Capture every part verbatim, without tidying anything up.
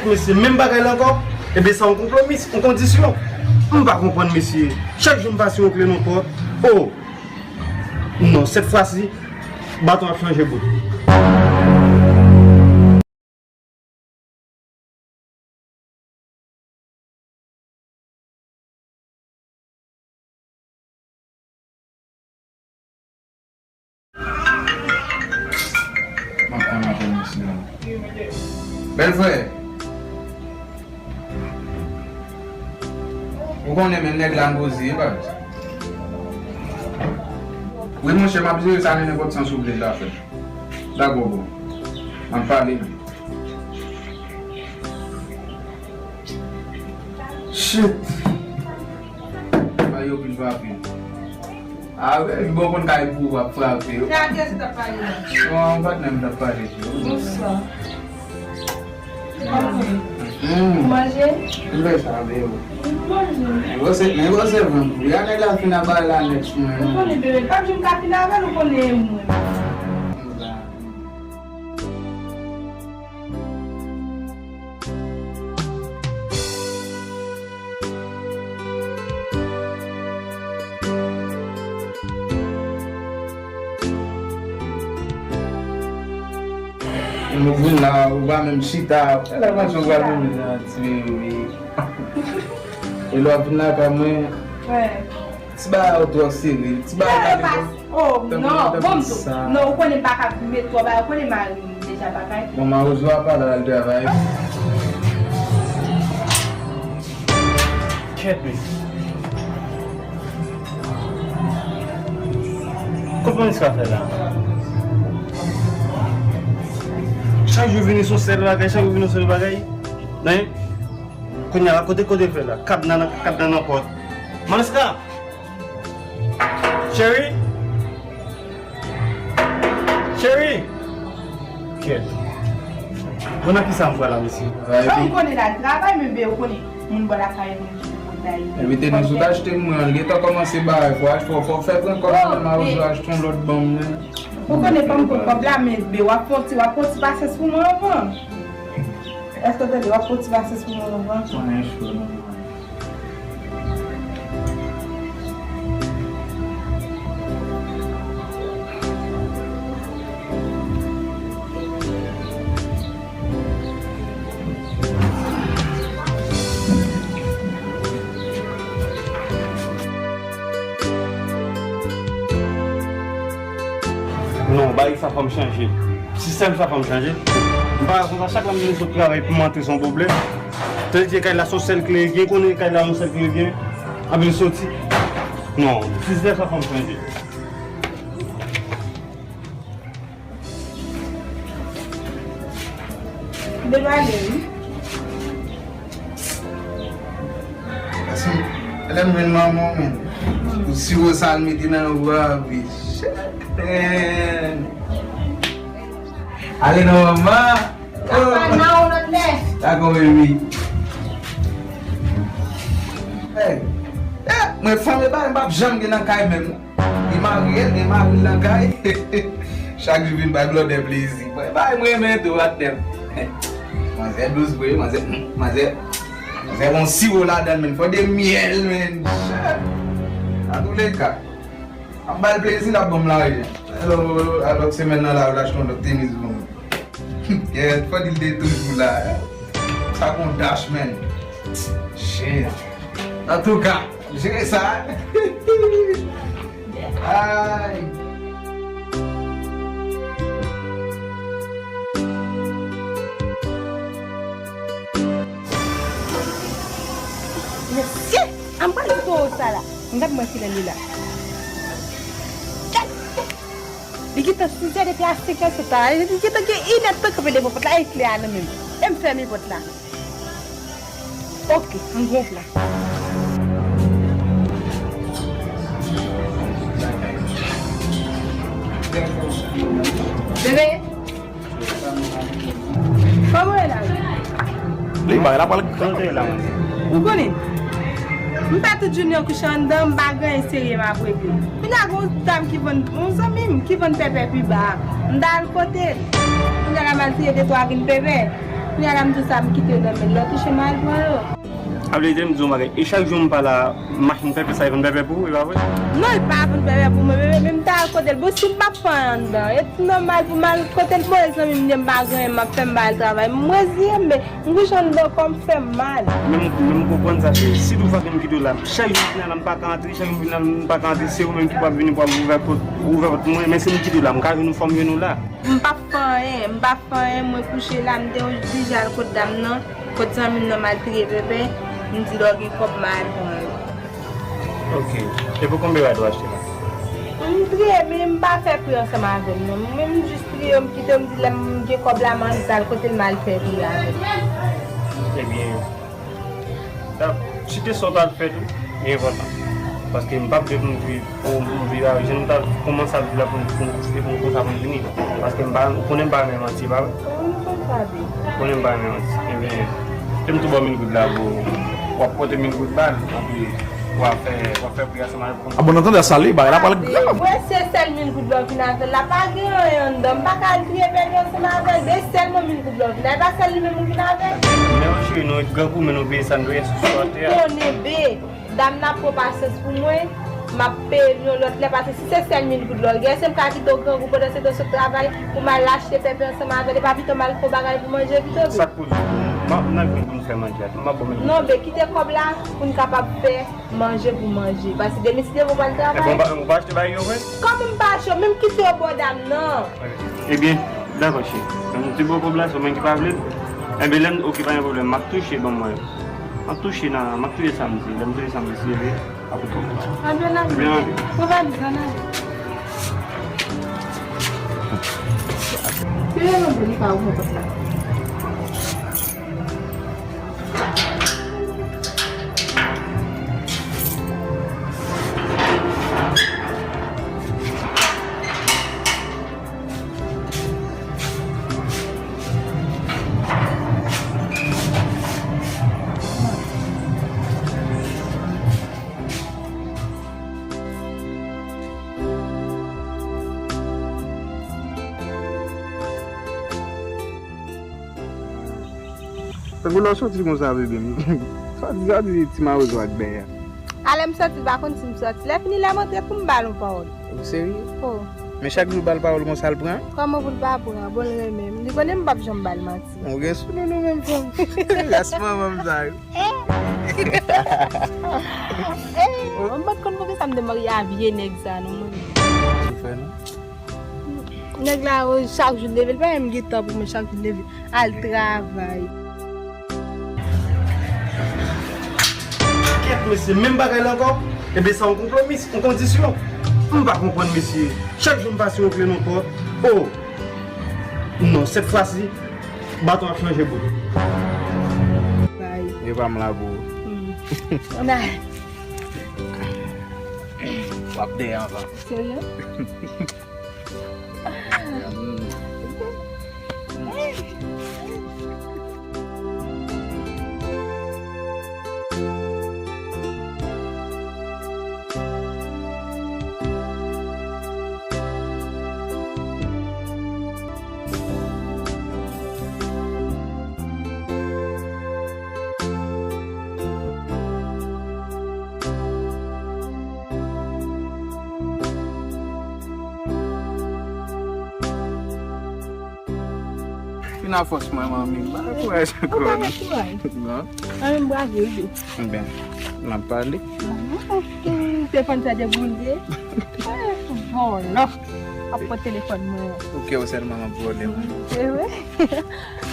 Mesye, menm bagay la ankò. Ebyen, sa yon konpwomi, yon kondisyon. M pa konprann, mesye. Chak jou m pase yon kle nan pòt. Oh! Non, sèt fwa si, baton ap chanje bout. Maten, maten, mesye. Bèl frè. Ou konnen men nèg la m poze, wi, pa vre? Wi, monchè, m ap jere sa nan nenpòt sans ou vle l ta fèt. Dakò, bro. Ann pale, men. Shit. Bay yo pil papye. Ah, wi, bon, konn kay pou w ap frape yo. Se a kiyès ou t ap pale la? Bon, yon patnè m t ap pale tou. Bonswa. Kòman w ye? Hmm. Ou manje? M fè sa, bebe. M manje. Men gwo se, men gwo se vant ou. Ya nèg la fin ap bay la nèt sou mwen, non. Ou konnen, bebe, pa di m ka fin avè l, ou konnen e mwen. Nou vin la, ou pa menm chita. Lè panse ou pral vin la, ti bebe. E lè w ap vin lakay mwen, ti bagay yo twò sere, ti bagay yo pa gen. Oh, non, bon, m tou. Non, ou konnen m pa ka met twò bagay, ou konnen mari m deja pa ka. Bon, Mawozo a pa la, l al travay. Kèt, men. Konprann sa fè la. Chak jou vini sou sèl bagay, chak jou vini sou sèl bagay. Nan, kounye a la, kote, kote fè la? Kad nan, kad nan, nan pòt. Manuska! Cheri! Cheri! Kèt. Bon, nan ki sa m pral la, mesye? Sa ou konnen la, travay, men bebe, ou konnen moun bò lakay mwen ki pou bay. Evite nou sot achte mwen, li gentan kòmanse bay, fò achte, fò, fò fè pran kòb nan men Mawozo, achte yon lòt ban m, men. Ou konnen pa m pou kòb la, men bebe, w ap fè yon ti, w ap fè yon ti pasyans pou mwen anvan. Èske w tande? W ap fè yon ti pasyans pou mwen anvan. Konnen cho, non. Non, bagay sa fò m chanje. Sistèm sa fò m chanje. M pa konsa, chak lè m vin sot travay pou m antre se yon pwoblèm. Tandis ke kay la se yon sèl kle gen, konnen kay la yon sèl kle gen. Anpi l soti. Non, sistèm sa fò m chanje. Debale, wi. Paske lè m jwenn manman w, men, pou siwo sa l mete nan bwa, wi. Ale nan manman. Papa, nan yon lòt lè. Dakò, baby. Hey. Eh, mwen fanm e bagay, m p ap janm gen nan kay menm. Li marye, li gen mari l nan kay. Chak jou vin bay blòdè plezi. Mwen bay, mwen renmen tou, patnè m. Manzè dous vre, manzè, manzè, manzè gon siwo ladan l, men fò de myèl, men. Shit. Antouleka, ap bay l plezi, l ap ban m lajan. Alò, alò, semèn nan la, l achte yon lòt tenis pou mwen. Kèt, fò di l te toujou la. Sa gon dash, man. Shit. Antouka, jere sa. Ay. Mesye, an pral di toro sa la. M gad mwen kilè li la. Li gentan sizè depi a senkè sot la. Li gentan gen inèdtan kanpe devan pòt la, e kle a nan men m. E m fèmen pòt la. Oke, m gon plan. Bebe, kòman w ye la? Li pa, la pral tande la. Ou konnen, m pa tout jounen kouche anndan, m pa gen anyen serye m ap regle. Kounye a gon dam ki vann, yon zanmi m ki vann pèpè pi ba a. M t al kote l. Kounye a la m al touye de twa grenn pèpè. Kounye a la m di w sa, m kite yo nan men l, lè w touche m al pran yo. A vle di, m di w yon bagay, e chak jou m pa la, machin pèpè sa, e vann pèpè pou ou, e pa vre? Non, e pa vann pèpè pou mwen, bebe, men m ta al kote l. Bon, si m p ap fè anyen anndan, e nòmal pou m al kote l, bon, e zanmi m, m pa gen anyen m ap fè, m pa al travay. M reziye m, men m kouche anndan, kò m fè m mal. Men m, men m konprann sa, cheri. Si toutefois ke m kite w la, chak jou m vin la, m pa ka antre, chak jou m vin la, m pa ka antre, se ou menm ki pral vini, pral ouvè pòt, ouvè pòt pou mwen, men si m kite w la, m ka jwenn ou fò m jwenn ou la. M p ap fè anyen, m p ap fè anyen, mwen kouche la, m te oblije al kot dam nan, kot zanmi m nan, m al triye pèpè, m di lè w gen kòb m a al pran yo. Ok. E pou konbyen rad ou achte la? M triye, men m pa fè pri ansanm avè l non. Mwen menm m jis triye yo, m kite yo, m di lè m gen kòb la, m anvi al kote l, m al fè pri avè l. Ebyen, Dak, si te sa w t al fè tou, li enpòtan. Paske m p ap vle pou m viv, pou m viv avèk jan nou t al kòmanse ap viv la pou m, pou m kouche, pou m konsa pou m vini. Paske m pa, ou konnen m pa renmen manti, pa vre? Ou konn sa, baby. Ou konnen m pa renmen manti. Ebyen, te m tou ba w mil goud la, bro. W ap pote mil goud ba l, anpi w ap fè, w ap fè pri ansanm avè l pou konn. A bon, nan tande sa, li, bagay la pral grav. Mwen se sèl mil goud la w vin avè l la, pa gen anyen anndan. M pa ka al triye pèpè ansanm avè l, men sèlman mil goud la w vin avè l, e pa sèl li menm ou vin avè l. Men yon cheri, nou ret grangou, men nou peye sa n dwe sou atè a. Konnen, be, dam nan ap pran pasyans pou mwen, m ap peye l yon lòt lè, paske si se sèl mil goud la w gen, èske m ka kite w grangou pandan se tan w sot travay pou m al achte pèpè ansanm avè l, e pa pito m al fè yon bagay pou manje pito, be? Sa k pou di? M ap nan vin pou n fè manje a, m ap bon menm. Non, be, kite kòb la pou n kapab fè manje pou manje. Paske demen si Dye vle w pral travay. Ebyen, ou pa, ou pa achte bagay yo vre? Kòman m pa achte yo? Men m kite yo bò dam nan. Ebyen, dakò, cheri. Kòm m te ba w kòb la, se ou menm ki pa vle l. Ebyen, lè m, ok, pa gen pwoblèm. M ap touche, ban m wè. M ap touche nan, m ap touche samdi. Lè m touche samdi, si Dye vle, m ap touche. Ebyen, ann ale. Ebyen, ann ale. Ou pa bezwen ann ale. Li rele m, li pa ouvri pòt la. Tankou lè w soti konsa, bebe m. Soti, soti ti mawozo ak bèy a. A lè m soti, m pa konn si m soti. Lè fini, lè m antre, pou m ba l yon pawòl. Ou serye? Oh. Men chak jou w ba l pawòl konsa, l pran? Kòman pou l pa pran? Bon, l renmen m. Li konnen m p ap janm ba l manti. Ou gen sou nou, nou menm fanm. Ras manman m sa yo. Eh! Eh! Mwen pa t konn poukisa m te marye a vye nèg sa, non, mwen. Ou fè, non? Nèg la, o, chak jou l leve, l pa menm gen tan pou mwen, chak jou l leve, al travay. Kèt, mesye, menm bagay la ankò? Ebyen, sa yon konplo, mis, yon kondisyon. M pa konprann, mesye. Chak jou m pase yon kle nan pòt. O! Non, sèt fwa si, baton ap chanje bout. Bay. E pa m la pou ou. Hmm. W ap dèyè anvan. Serye? Vin a fòs mwen, manmi. M pa gen kouraj ankò, non. Ou pa gen kouraj? Non. Mwen menm bravo, wi. Enben, n ap pale. Telefòn sa deboule. Vòlò. Ap pran telefòn mwen. Ou kè w sèlman m ap vòlè, wi. Se vre?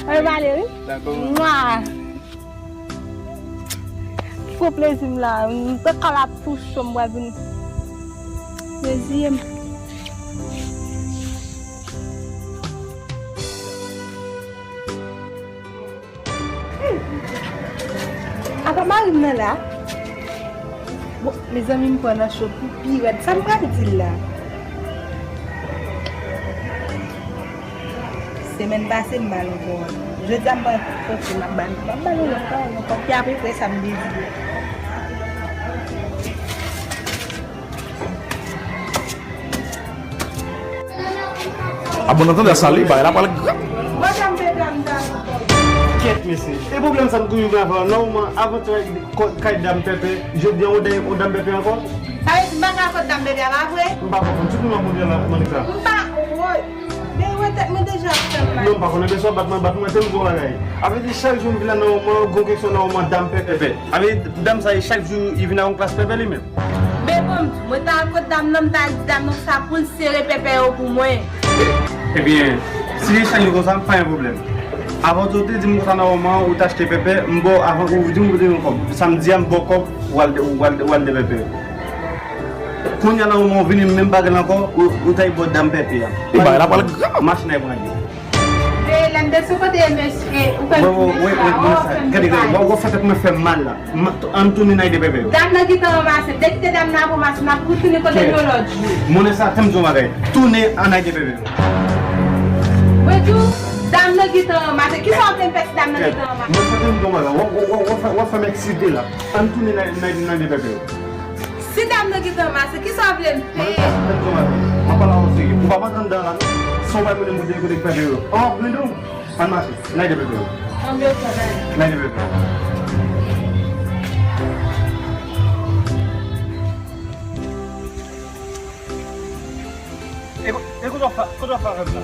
Ann pale, wi. Dakò. Mwa. Pran plezi m la, m te kal ap touche m, m pral vin reziye m. Apa mari m nan la? Bon, mezanmi, m pran nan cho pou pi rèd. Sa m pral di l la? Semèn pase, m ba l yon pawòl. Jodi a, m pral konfime, m ap ba l, m ap ba l yon lòt pawòl ankò ki apeprè sa m te di l. A bon, nan tande sa, li, bagay la pral grav. Bon, sa m te di a, m ta. Mesye, e pwoblèm sa m toujou gen avè w, nan moman avan ti kay dam Pèpè, jodi a ou dam Pèpè ankò? Sa vle di m pa ka kot dam Pèpè a, pa vre? M pa konprann, tout moun ap konprann la, Monica. M pa, woy, men wè tèt mwen deja ap fè m mal. Non, m pa konnen, men swa bat mwen, bat mwen, te m di w bagay. A vle di chak jou m vin la nan moman, gon kesyon nan moman dam Pèpè. A vle di dam sa, chak jou li vin ak yon klas Pèpè li menm. Men bon, m di, mwen ta al kot dam nan, m ta al di dam nan sa pou l sere Pèpè yo pou mwen. Ebyen, si se chak jou konsa, pa gen pwoblèm. Avan tou, ou te di m konsa nan moman ou t achte Pèpè, m ba w avan, ou di m ou te gen kòb. Samdi a, m ba w kòb, ou al, ou al, ou al de Pèpè. Kounye a nan moman ou vini menm bagay la ankò, ou, ou t al ba w dam Pèpè a. E bagay la pral grav. Machin nan pral. Veye lè m te sou kote mesye, ou konn mesye a, oh, fè m pale. Gade, gade, w ap fè tèt mwen fè mal la. Ann tounen nan ide Pèpè yo. Dam nan gentan ranmase m. Depi te dam nan ap ranmase m, n ap retounen kote nou yon lòt jou. Monnen sa, tann m di w yon bagay. Tounen nan ide Pèpè yo. Mwen di w, dam nan gentan ranmase. Kisa w vle m fè si dam nan gentan ranmase? Mwen fè tann m di w yon bagay. W ap, w ap, w ap fè, w ap fè m eksite la. Ann tounen nan, nan, nan ide Pèpè yo. Si dam nan gentan ranmase, kisa w vle m fè? Mwen fè tann m di w yon bagay. M ap pale avè w serye. Ou p ap antre anndan la non. San w pa konnen m kote, kote Pèpè yo. An ap grande w. Ann mache. N a ede Pèpè yo. Ann ede Pèpè yo. E ko-, e kote w ap fè, kote w ap fè avè m la?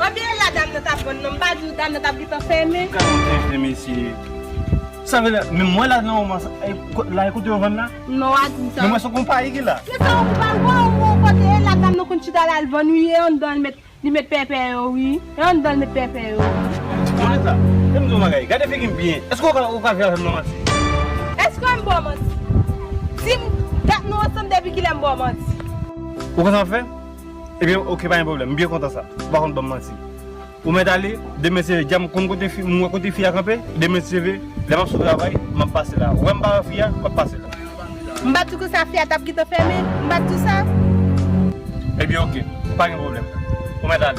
Ebyen la dam nan t ap vann non, m pa di w dam nan t ap gentan fèmen. Gade yon tèt de mesye. Sa vle di, men mwen la nan moman sa, e, ko-, la e kote yo vann la? Non, a di sa. Men mwen se konpayi ki la. Men sa w pa wè yon kote la dam nan konn chita la l vann wi, e anndan l met Li met pèpè yo wi. E anndan l met pèpè yo wi. Jonathan, e m di w yon bagay, gade figi m byen. Èske w ka, w ka viv avè m nan manti? Èske m ba w manti? Di m, dat nou ansanm depi kilè m ba w manti? Ou konn sa m ap fè? Ebyen, oke, pa gen pwoblèm. M byen kontan sa. Ou pa konn ban m manti. Ou mèt ale, demen se jodi a m konn kote fi, m wè kote fi a kanpe, demen se leve, lè m ap sot travay, m ap pase la. Ou wè m pa wè fi a, m ap pase la. M pa t di konsa fi a t ap gentan fèmen? M pa t di sa? Ebyen, oke. Pa gen pwoblèm. Ou mèt ale.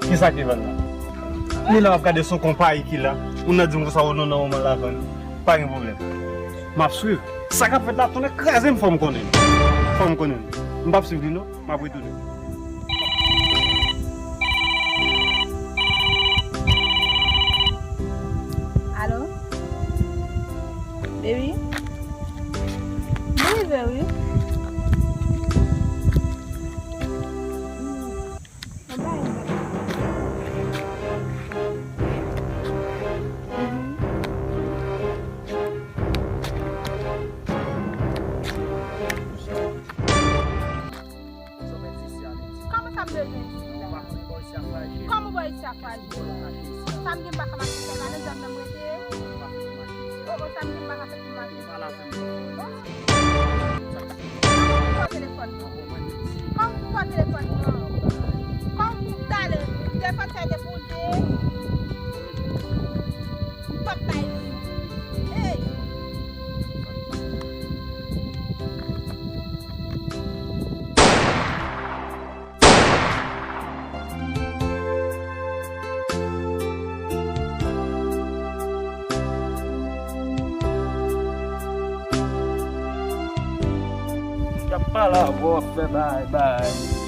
Kisa ki vann la? Ni la m ap gade son konpayi ki la. Moun nan di m konsa, o non, nan moman la vann. Pa gen pwoblèm. M ap swiv. Sa k ap fèt la, tonnè kraze m, fò m konnen. Fò m konnen. M p ap swiv li non. M ap retounen. Alo? Baby? M rive wi. Mwen bay mwen. Mhm. Kòman sa m bezwen di la? Kòman bò isi a frajil? Sa m gen m pa ka mache sèl la, nan zòn nan m rete? Oh, oh, sa m gen m pa ka fè pou m mache? Kòman pou pran telefòn nan? Kòman pou pran telefòn nan? Kòman pou talè? Telefòn sa te pou l te. M p ap bay li. Hey! Y ap pale avè w, w ap fè bay, bay.